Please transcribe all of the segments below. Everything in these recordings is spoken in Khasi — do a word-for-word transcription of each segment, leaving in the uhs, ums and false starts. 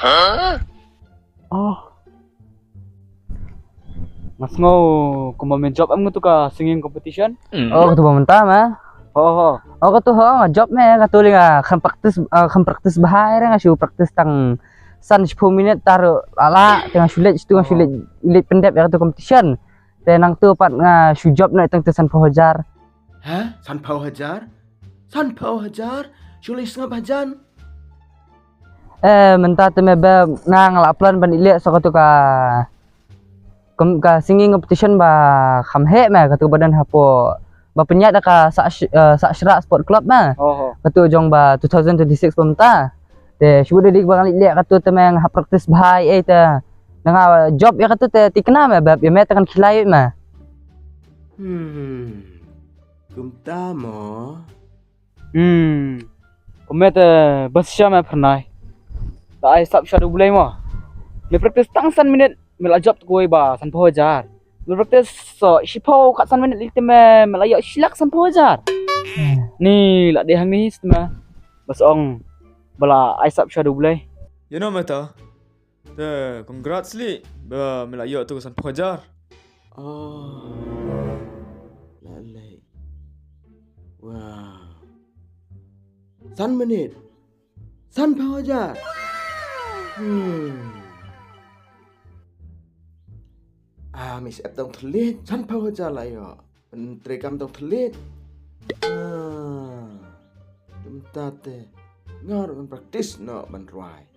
Oh. Nga sngew kumba me job em katu ka singing competition. Oh, katu ba mynta ma. Ho ho. Oh, katu ho, nga job me, katu lei nga kham practice, ah, kham practice bha re, nga shu practice tang san shiphew minit tang la la, te nga shu leit, shu nga shu leit, leit pyndep ïa katu competition. Te nangtu pat nga shu job noh tang te sanphew hajar. Ha? Sanphew hajar? Sanphew hajar? Shu lei sngap hajan. Eh, mynta te me ba nga nga la plan ban ïaleh sa katu ka, kum, ka singing competition ba kham heh me, katu ba don hapoh, ba pynïaid da ka Sah Sh-, eh, Sah Shrah Sport Club me. Oh, oh. Katu jong ba two thousand twenty-six ba mynta. Te shu da dik ba nga leit leh katu te me nga hap practice bha ei te. Nga job ïa katu te thikna me, bad ïa me te kan khilai me. Hmm. Kumta mo. Hmm. Kumne te ba shisha me pyrnai. La ai sap sha U Blei mo. Me practice tang san minit, me la job te kawei ba sanphew hajar. Me practice sa shiphew kat san minit lei te me, me la ïoh shi lak sanphew hajar. Ni la dei hangne hi te me. Ba song ba la ai sap sha U Blei. Ïa no me ta. Te, congrats lei, ba me la ïoh tu ka sanphew hajar. Oh. La lei. Wow. San minit. Sanphew hajar. Hmm. Ah, me sep tang thylliej, sanphew hajar la ïoh. Ban trei kam tang thylliej. Ah. Kumta te. Nga ruh ngan practice noh ban rwai.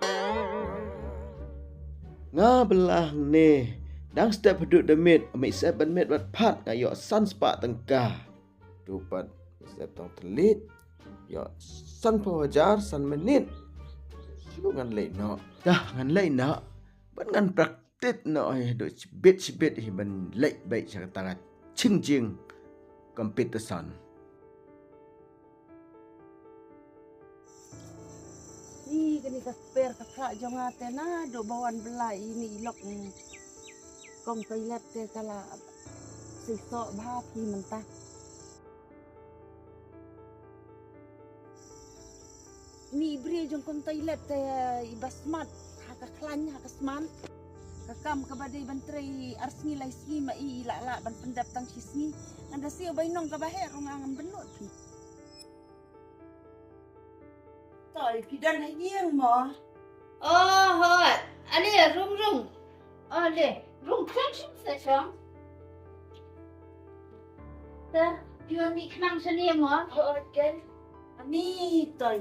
Nga bylla hangne. Dang step haduh da miet, me sep ban miet bad pat nga ïoh san spah tyngka. Tu pat me sep tang thylliej. Ïoh sanphew hajar san minit. Shu ngan leit noh. Dah ngan leit noh. Ban ngan practice Tit noh hi haduh shibit shibit hi ban leit beit sha kata ka jingjia competition. Ni kane ka kper ka khlak jong nga te naduh ba wan bylla ine i lok, mm, kong toilet te ka la seisoh bha phi mynta. Ni i briew jong kong toilet te i ba smat ha ka khlaiñ ha ka smat. Ka kam kaba dei ban trei ar sngi lai sngi ma i i lah lah ban pyndep tang shi sngi. Ngan da siew bai nong kaba heh ruh nga ngam bynnud phi. Toi phi don ha ïing mo? Oh hot. Ale rung rung. Ale rung khlem shim sa shong. Te phi wan mih khnang shane mo? Hot ken. Ani toi.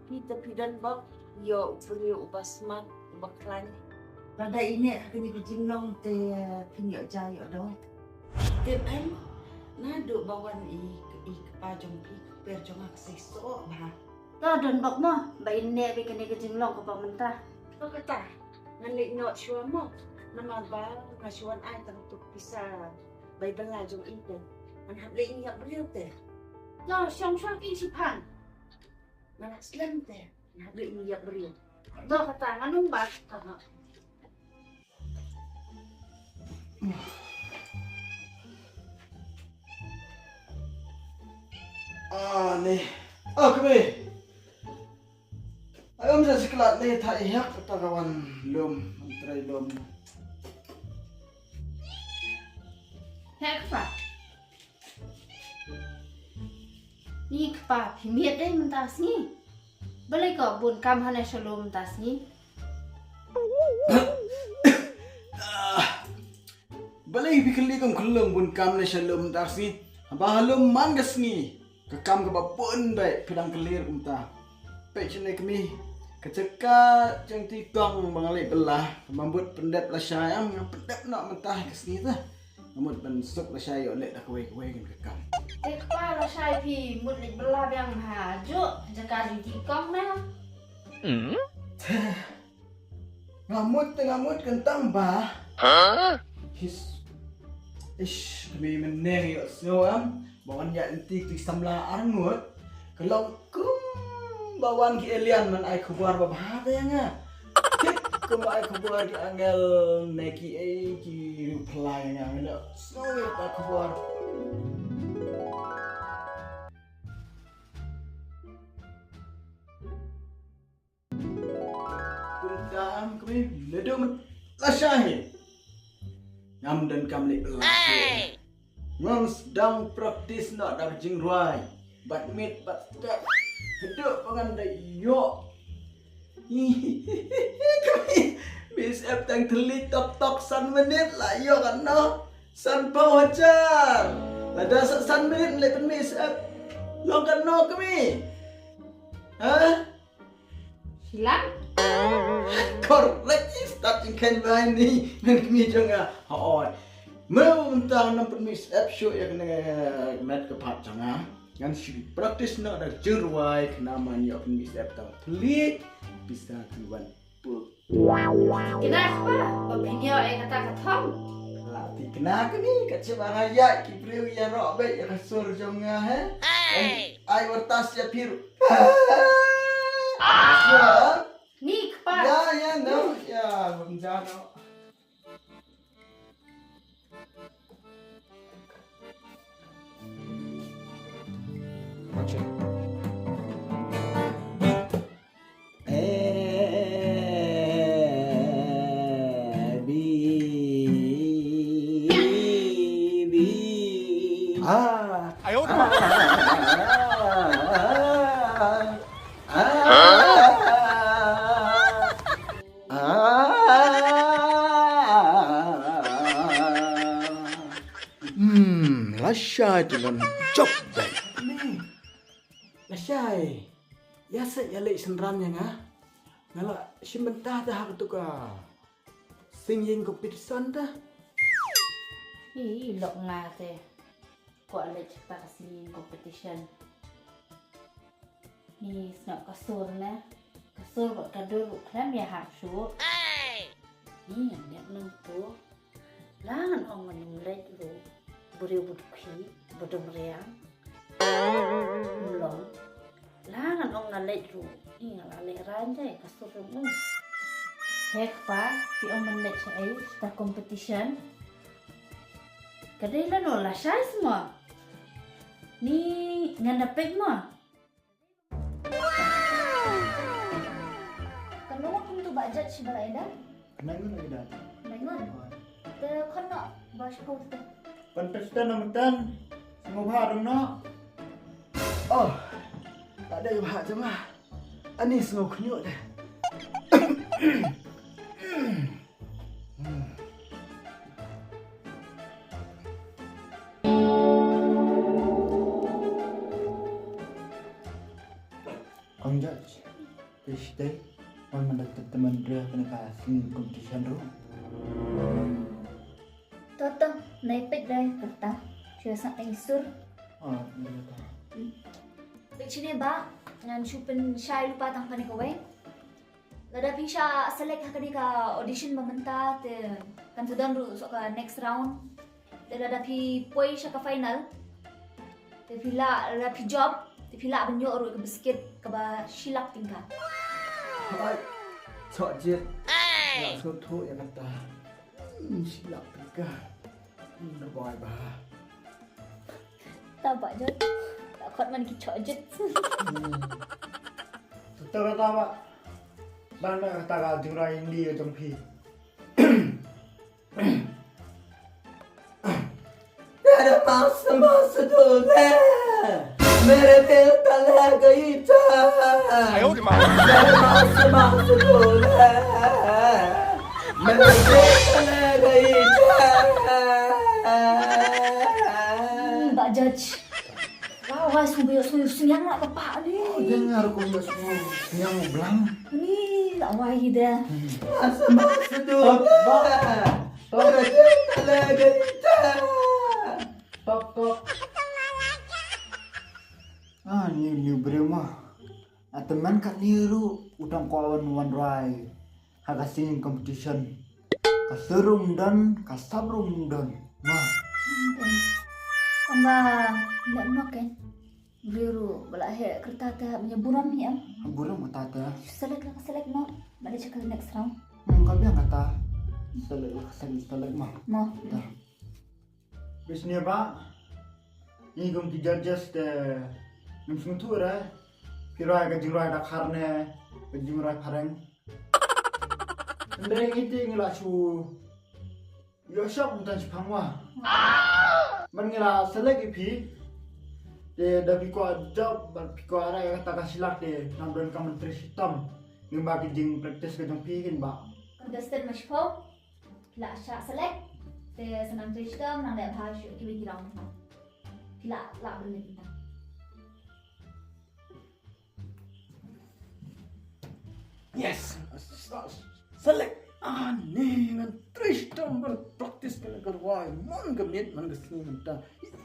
Phi te phi don bok ïoh u briew uba smat uba khlaiñ. Lada ine ha kane ka jinglong te phin ïoh ja ïoh dong. Tip em naduh ba wan i, i kpa jong phi ka kper jong nga ka seisoh bha. To don bok mo ba ine bad kane ka jinglong kaba mynta. To kata ngan leit noh shuwa mo. Namar ba nga shu wan ai tang tu pisa bai bylla jong i te. Ngan hap leit ïap briew te. To shong shong phi shiphang. Nga la slem te. Nga hap leit ïap briew. To kata ngan ym bat. Ah, ne. Ah, kami. Ai, um, sa siklat ne, tha ihak kata ka wan lum, wan trei lum. Hek pa. Ni kpa phi miet dei mynta sngi. Balei ko bun kam hane sha lum mynta sngi. Balei phi kylli kum khyllung bun kam ne sha lum mynta sngi. Haba ha lum man ka sngi. Ka kam kaba bun beit phi dang kylli kumta. Peit shane kmie. Ka jaka jong ti kong ba nga leit bylla. Ka mambut pyndep lashai em nga pyndep noh mynta ka sngi ta. Nga mut ban suk lashai ïoh leh da kawei kawei ngan ka kam. Te kpa lashai phi mut leit bylla biang ha juk jaka jong ti kong na. Nga mut te nga mut kyntang ba. His. Ish, kmie mynne ïoh sngew em. Ba wan ïa lynti ki samla arngut. Ka long kum ba wan ki alien man ai khubor ba bha te nga. Tip kum ba ai khubor ki angel ne ki ei ki reply nga. Nga ïoh sngew ïa ka khubor. Kum Kmie, lada men lashai. Ngam donkam leh lashai. Ngan sdang practice noh da ka jingrwai. Bad miet bad step. Haduh ba ngan da ïoh. Kmie, Miss F tang thylliej tok tok san minit la ïoh katno? Sanphew hajar. Lada sa san minit leh pyn Miss F. Long katno kmie? Ha? Shilak? Correct, i start jingkheiñ ba ini. Ngan kmie jong nga. Hooid. Mynta ngan pyn Miss F shuh ïa kane ka met ka phad jong nga. Ngan shu practice noh da ka jingrwai khnang ban ïoh pyn Miss F tang thylliej pisa kan wan. Kena kpa, ba pynïoh ïa kata ka thong. La phi kena kane, ka jingïaid ki briew ïaroh beit ïa ka sur jong nga, he? Ai, ai, wartas ïa phi ruh. Ni kpa. Ya, ya, no, ya, bym ja noh. A, B, B. Ah. Hmm, lashai te ngan jop dei. Ni, lashai. Ïa sa ïa leit synran ïa nga. Nga la shim bynta da ha katu ka singing competition da. Ih, lok nga te. Kwah leit sha ka singing competition. Ni sngap ka sur ne. Ka sur bad ka dur ruh khlem ïahap shuh. Ni ngan ïap nangtu. La ngan ong ngan ym leit ruh. Briew ba dukhi, ba dum riang. Ym long. La ngan ong nga leit ruh. Ni nga la leit rang jai ka sur ruh. He kpa, phi ong men leit sha ei, sha competition. Ka dei lano lashai sma. Ni ngan da peit mo. Kano kumtu ba judge ba la ida? Khnang ngun ida. Khnang ngun. Te khon no ba shkau te. Contestant number ten. Sngewbha dong no. Oh. Tak ada bha jong nga. Ani sngew khñiuh te. Kong judge, phi sdei, wan man da tymmen briew kane ka singing competition ruh. To to, nai peit dei kata. Shu sngap tang i sur. Ah, ïa ka. Peit shane ba ngan shu pynshai lypa tang kane kawei. Lada phi shah select ha kane ka audition ba mynta te kan sa don ruh shuh ka next round. Te lada phi poi sha ka final te phi lah, lada phi jop te phi lah ban ïoh ruh ka biscuit kaba shi lak tyngka. Hai, chok jit. Lah sngewthuh ïa kata. Hmm, shi lak tyngka. Hmm, da bai ba. Ta ba jot. Ta khot man ki chok jit. Hmm. Kata kata ba. Ban da kata ka jingrwai Hindi ka jong phi. मेरे पास मस्त है, मेरे दिल का ले गई जान। मेरे पास मस्त है, मेरे दिल का ले गई जान। Ba judge. Wah, wah, sngewbha ïohsngew ïohsngew ïa nga ka pa ni. Oh, jangan aku ïohsngew ïohsngew blang. Ni la wai hi de. Masa masa tu. Ba. Ba. Tok tok. Ah, ni ni briew ma. Ataman kat ni ruh utang ko wan wan rai. Ha ka singing competition. Ka sur ruh ym don, ka sap ruh ym don. Ma. Amba, nda nok kan. Briew ruh ba la heh kyrta te mynta burom hi em. Burom kata te. Select la ka select noh. Ba dei ka next round. Hmm, ka biang kata. Select la ka select, select ma. Ma. Ta. Bishnia ba. Ngi kum ki judges te ngam sngewthuh re. Ki rwai ka jingrwai Dkhar ne ka jingrwai phareng. Hynrei ngi te ngi la shu ïoh shock mynta shaphang wa. Man ngi la select ïa phi. Te da phi kwah jop bad phi kwah rai ïa kata ka shlak te nang don ka myntri shitom. Ngi ba ki jing practice ka jong phi kin ba. Contestant ba shiphew la shah select. Te sa nang trei shitom nang leh bha shuh kiwei ki round. Phi la lah ban leh mynta. Yes. Select. Ani ngan trei shitom ban practice kane ka rwai man ka miet man ka sngi mynta.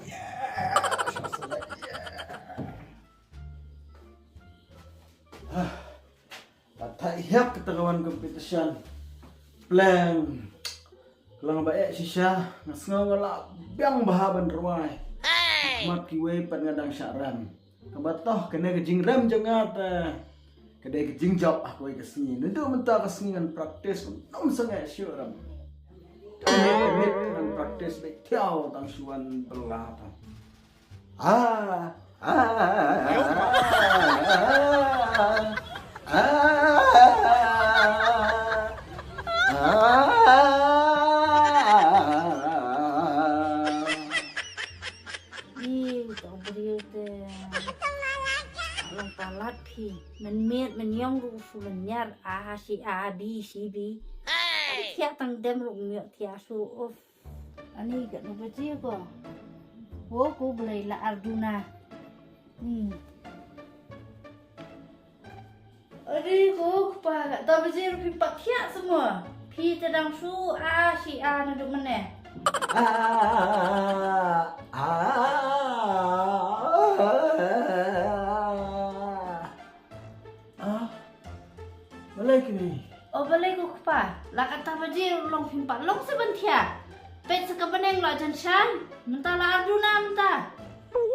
Yeah. Select. Yeah. Ah. Kata hiap kata ka wan competition. Plan. Ka long ba eh shisha nga sngew nga la biang bha ban rwai. Mat kiwei pat nga dang shah rem. Kaba toh kane ka jingrem jong nga te ka dei ka jingjop ha kawei ka sngi. Naduh mynta ka sngi ngan practice, ngam sangeh shuh rem. Ngan practice beit thiaw tang shu wan bylla tang. Ah, ah, ah. Ih, uta u briew te. Long palat phi. Men miet men ïong ruh u shu lynñiar. A shi A, B shi B. Thiah tang dem ruh miet thiah shu. Uff. Ani katno baje ko. Wo ko Blei la ar duna. Hmm. Ani ko kpa katno baje ruh phim pat thiah semua. Phi te dang shu a shi a naduh mynne. Ah, ah, ah, ah. Ah, balei kine? Oh, balei ko kpa. La kata baje ruh long phim pat long sa ban thiah. Peit sa ka bneng la jan shai. Mynta la ar duna mynta.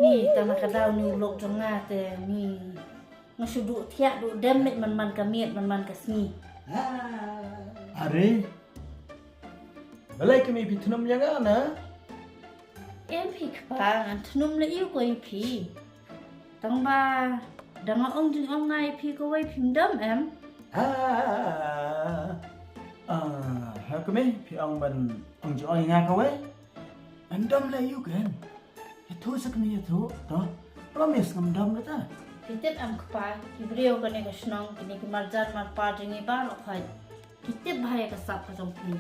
Ni tang na ka daw ni u lok jong nga te ni. Nga shu duh thiah duh dem met man man ka miet man man ka sngi. Are. Balei kine phi thnum ïa nga na? Em phi kpa ngan thnum leh ïa u ko ïa phi. Tang ba da nga ong jingong nga ïa phi kawei phim dom em? Ah, ah, ha kmie phi ong ban ong jingong ïa nga kawei? Em dom leh ïa u ken. Ïathuh sa kmie ïathuh to. Promise ngam dom kata. Phi tip em kpa ki briew kane ka shnong kine ki marjan marpa jong ngi baroh khoit. Ki tip bha ïa ka sap ka jong phi.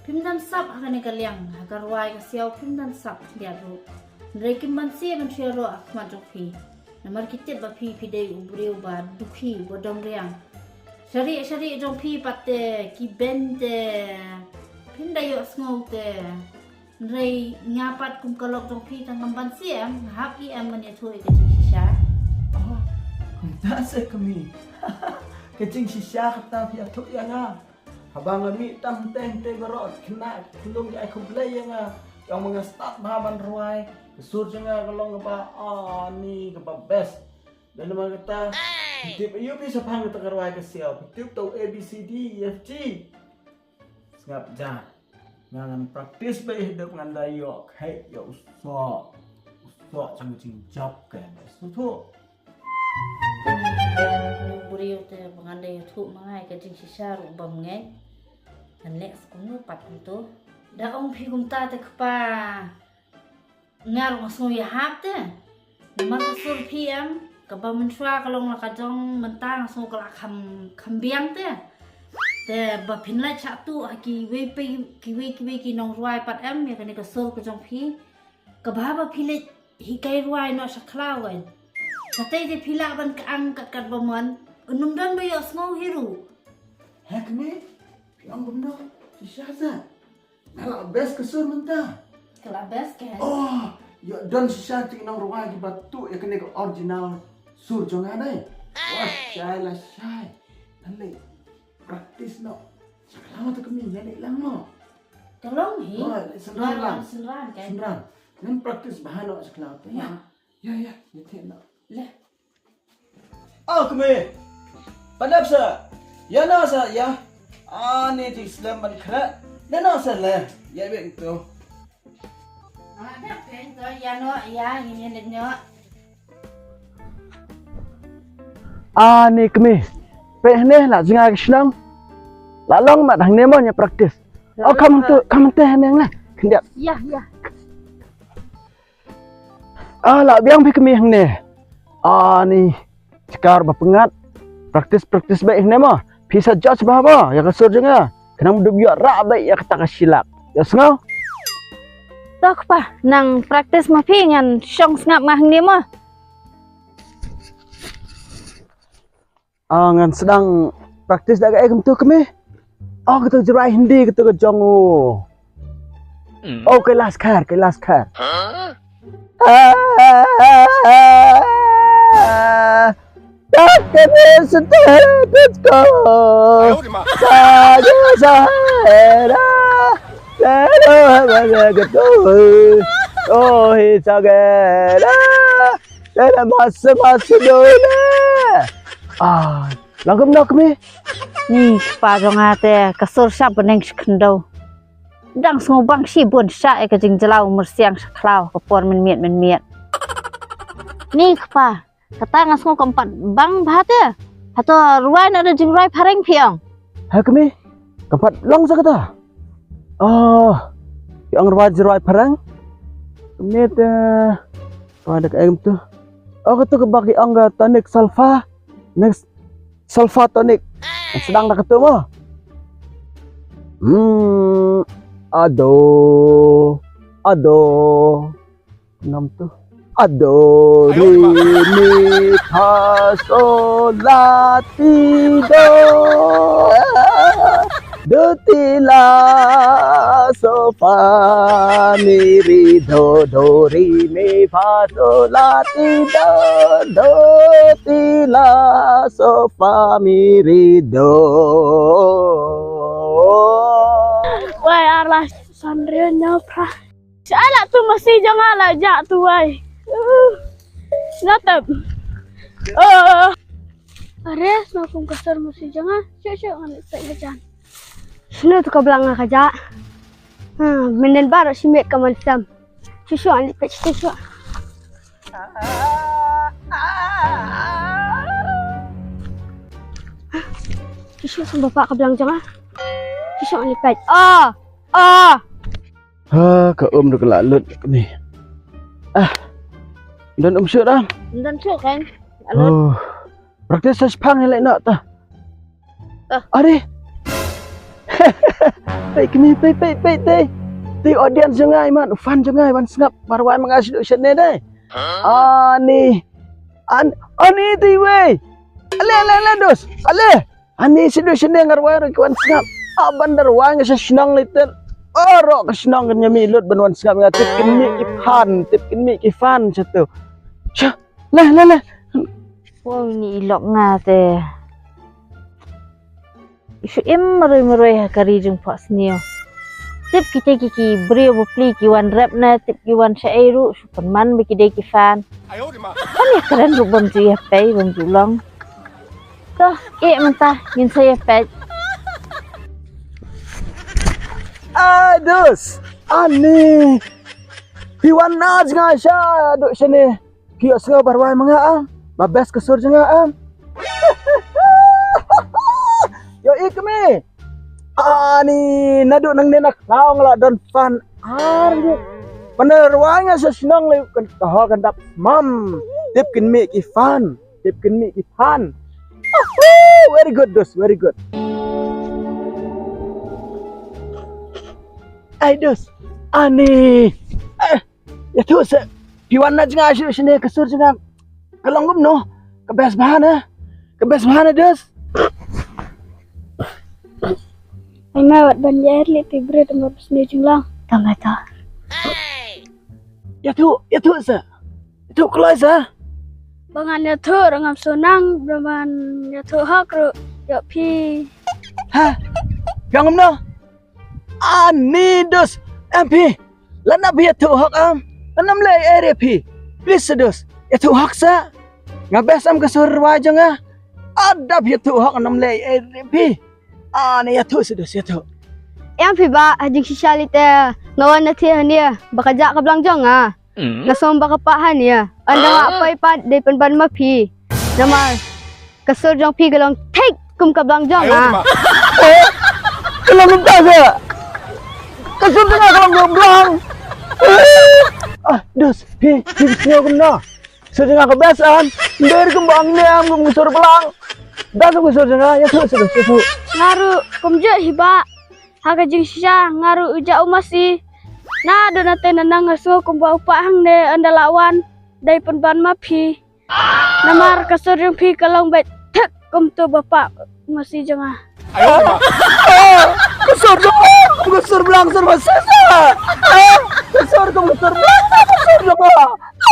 Phim dang sap ha kane ka liang, ha ka rwai ka siaw phim dang sap khyndiat ruh. Hynrei kim banse ban shu ïaroh ha khmat jong phi. Namar ki tip ba phi phi dei u briew ba dukhi ba dom riang. Shariah shariah jong phi pat te ki ben te phim da ïohsngew te. Hynrei nga pat kum ka lok jong phi tang ngam banse em, nga hap ïa em ban ïathuh ïa ka jingshisha. Oh, kumta se kmie. Ka jingshisha kata phi ïathuh ïa nga. Haba nga mih tam teng te baroh khynnah khyllung ki ai khublei ïa nga. Ong ba nga stad bha ban rwai. Ka sur jong nga ka long kaba, ah, ni kaba best. Dan namar kata, phi tip ïa u phi shaphang kata ka rwai ka siaw. Phi tip to A B C D E F G. Sngap ja. Nga ngan practice beit, dep ngan da ïoh kheit ïa u soh. U soh jong ka jingjop ka. Sngewthuh. U briew te ba ngan da ïathuh ma nga ïa ka jingshisha ruh bym ngeit. Ngan leh sa kumno pat kumto. Da ong phi kumta te kpa. Nga ruh nga sngew ïahap te. Namar ka sur phi em kaba mynshuwa ka long la ka jong, mynta nga sngew ka la kham, kham biang te. Te ba phin leit shah tuh ha kiwei pe, kiwei kiwei ki nongrwai pat em ïa kane ka sur ka jong phi. Kaba haba phi leit hikai rwai noh sha khlaw em. Katei te phi lah ban kyang kat kat ba mon. Ym don ba ïohsngew hi ruh. He kmie, phi ong kumno? Shisha sa. Nga la best ka sur mynta. Ka la best ka. Oh, ïoh don shisha ki nongrwai kiba tuh ïa kane ka original sur jong nga dei. Wah, shai la shai. Ngan leit practice noh. Sha khlaw te kmie, ïa leit lang noh. Ka long hi. Wah, leit synran lang. Synran ka. Synran. Ngan practice bha noh sha khlaw te. Ïa. Ïa, ïa, ïa te noh. Leh. Oh, kmie. Padap sa. Ïa na sa, ïa. Ani te slem ban khreh. Na na sa leh. Ïa bek tu. Ah, dap pen to, ïa no, ïa, ïa, ïa, ïa, no. Ani kmie. Peit hangne la jngai ka shnong. La long mat hangne mo ïa practice. Oh, come to, come to hangne la. Khyndiat. Ïa, ïa. Ah, la biang phi kmie hangne. Ah, ni. Jaka ba pyngngad. Practice, practice beit hangne mo. Phi sa judge bha mo ïa ka sur jong nga. Khnang ba dup ïoh rah beit ïa kata ka shilak. Ïa sngew. To kpa, nang practice ma phi, ngan shong sngap nga hangne mo. Ah, ngan sdang practice da kaei kumto kmie. Oh, kato jingrwai Hindi kato ka jong u. Oh, Kailash Kher, Kailash Kher. Ah, lang kumno kmie? Ni kpa jong nga te, ka sur sha bneng shi khyndew. Dang sngewbang shibun sha ïa ka jingjlaw myrsiang sha khlaw ka por mynmiet mynmiet. Ni kpa, kata nga sngew kam pat bang bha te. Hato rwai na da jingrwai phareng phi ong? Ha kmie, kam pat long sa kata. Oh, phi ong rwai jingrwai phareng. Kmie te, rwai da kaei kumto. Oh, kato kaba ki ong ka tonic solfa. Next, solfa tonic. Sdang da kato mo. Hmm, ado, ado. Ngam tu. Ado, re, mi, fa, sol, la, ti, do. Do, ti, la, so, fa, mi, re, do, do, re, mi, fa, sol, la, ti, do, do, ti, la, so, fa, mi, re, do. Wai, arlas, sanrio, nyopra. Sha la tu masi jong nga la jak tu wai. Uh, la tep. Oh. Are, sma pung kasar masi jong nga. Shu, shu, ngan leit peit ka jan. Shano tu ka blang nga ka jak. Ha, menen baroh shi miet ka man sam. Shu, shu, ngan leit peit, shu, shu. Shu, shu, shu, bapa ka blang jong nga. Shu, shu, ngan leit peit. Oh, oh. Ha, ka um ruh ka la lut kane. Ah. Don um shuh dah. Don shuh kan. Lut. Oh. Practice sa shipang ni leh noh ta. Ah. Are. Peit kane, peit, peit, peit, peit. Te audience jong nga, man, fan jong nga, wan sngap, marwai ma nga shu shane dei. Ani. An, ani te wei. Ale, ale, ale, dos. Ale. Ani shu dei shane nga rwai ruh ki wan sngap. Ah, ban da rwai nga sha shnong lei te. Oh, rok ka shnong kan ïa mih lut ban wan sngap nga tip kin mih ki fan, tip kin mih ki fan sha tu. Sha, leh, leh, leh. Wah, ini ilok nga te. Shu im marwei marwei ha ka ri jong pha sniew. Tip kita ki ki briew bapli ki wan rep na, tip ki wan sha ei ruh, shu pynman ba ki dei ki fan. Ani kren ruh bam ju ïa pei, bam ju long. Toh, eh, mynta ngin sa ïa peit. Ai, dos. Ani. Phi wan na jngai sha, duk shane. Phi ïoh sngew ba rwai ma nga am. Ma best ka sur jong nga am. Ïoh i kmie. Ani, naduh nangne na khlaw nga la don fan ar ngut. Mana rwai nga sha shnong lei kan ka hol kan dap mam. Tip kin mih ki fan. Tip kin mih ki fan. Woohoo! Very good, dos. Very good. Ai, dos. Ani. Eh, ïathuh sa. Phi wan na jngai shuh shane ka sur jong nga. Ka long kumno? Ka best bha na. Ka best bha na, dos. Ai ma, wat ban ïa leh phi bret mar sniew jinglong. Tang ai ta. Ïathuh, ïathuh sa. Ïathuh kloi sa. Ba ngan ïathuh ruh ngam shu nang, ba ngan ïathuh hok ruh ïoh phi. Ha? Phi ong kumno? Ani, dos, em phi. Lada phi ïathuh hok am, lada ym leh ei ei phi. Please sa, dos, ïathuh hok sa. Nga best am ka sur rwai jong nga. Lada phi ïathuh hok, lada ym leh ei ei phi. Ani, ïathuh sa, dos, ïathuh. Em phi ba, ha jingshisha lei te nga wan na thie hangne ba ka jah ka blang jong nga. Nga sngewbha ka pah hangne. Ynda nga poi pat dei pynban ma phi. Namar ka sur jong phi ka long thik kum ka blang jong nga. Ayo, ma. Eh, Ka long kumta ka. Ka sur jong nga ka long jong blang. Ah, dos, phi, phi sngew kumno? Sur jong nga ka best an. Nder kumba ang ne am kum ka sur blang. Da kum ka sur jong nga, ïathuh, ïathuh, ïathuh. Nga ruh kumjuh hi bah. Ha ka jingshisha nga ruh u jah u masi. Naduh nangta nangne nga sngew kumba u pah hangne ynda la wan. Dei pynban ma phi. Namar ka sur jong phi ka long beit thik kumto ba pah masi jong nga. Ah, ka sur jong nga, ka sur blang, sur masi sa. Ah, ka sur, ka sur blang, ka sur jong nga.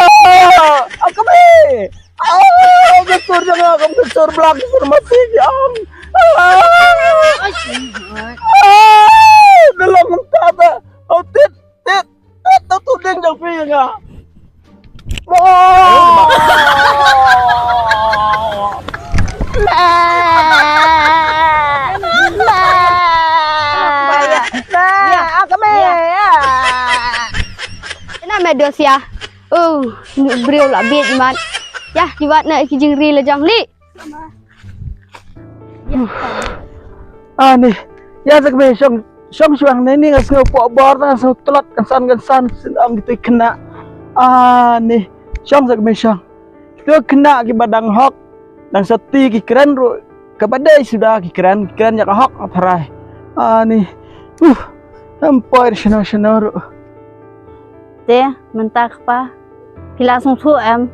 Ah, ah, kami. Ah, ka sur jong nga, ka sur blang, ka sur masi jong. Ah, ah, dalam mata ta. Oh, tit, tit, tit, tu tu ding jong phi nga. Ina me dos ïa. Oh, briew la bieit mat. Ïa, ki wad na ki jingri la jong li. Ani, ïa sa kmie shong, shong shuwa ne ni nga sngew poh bor, nga sngew tlot kynsan kynsan, shen ong kito ki khynnah. Ani, shong sa kmie shong. Kito ki khynnah kiba dang hok, dang sati ki kren ruh, kaba dei suda ki kren, ki kren ïa ka hok nga tharai. Ani, uh, em poi shano shano ruh. Te mynta kpa, phi la sngewthuh em?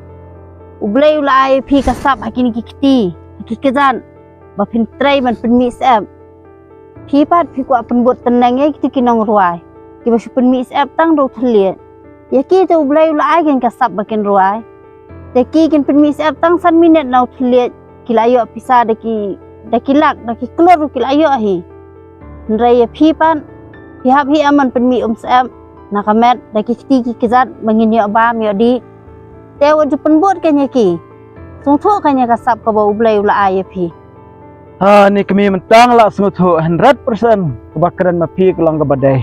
U Blei u la ai ïa phi ka sap ha kine ki kti, ha ki kjat, ba phin trei ban pynmih syep. Phi pat phi kwah pynbud tneng ïa kito ki nongrwai kiba shu pynmih syep tang da u thylliej. Ïa ki te u Blei u la ai kein ka sap ba kin rwai. Te ki kin pynmih syep tang san minit na u thylliej, ki la ïoh pisa da ki, da ki lak, da ki klur ruh ki la ïoh hi. Hynrei ïa phi pat, phi hap hi em ban pynmih um syep na ka met da ki kti ki kjat ba ngin ïoh bam ïoh dih. Te wat ju pynbud kein ïa ki. Sngewthuh kein ïa ka sap kaba u Blei u la ai ïa phi. Ha, ni kmie mynta nga la sngewthuh hundred percent kaba kren ma phi ka long kaba dei.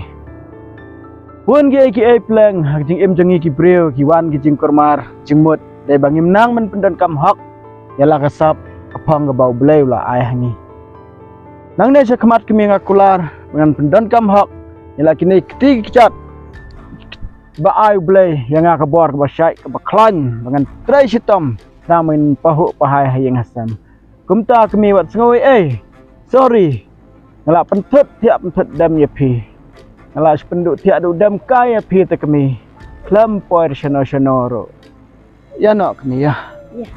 Bun kiei kiei pleng ha ka jingim jong ngi ki briew ki wan ki jingkulmar jingmut dei ba ngim nang ban pyndonkam hok ïa la ka sap ka phong kaba u Blei u la ai ha ngi. Nangne sha khmat kmie nga kular ba ngan pyndonkam hok ïa la kine ki kti ki kjat ba ai u Blei ïa nga ka bor kaba shait kaba khlaiñ ba ngan trei shitom khnang ba ngin pahuh pahai ha ïing ha sem. Kumta kmie wat sngew ei ei. Sorry. Nga la pynthut thiah pynthut dem ïa phi. Nga la pynduh thiah duh dem kai ïa phi te kmie. Khlem poi shano shano ruh. Ïa noh kmie ïa. Ïa.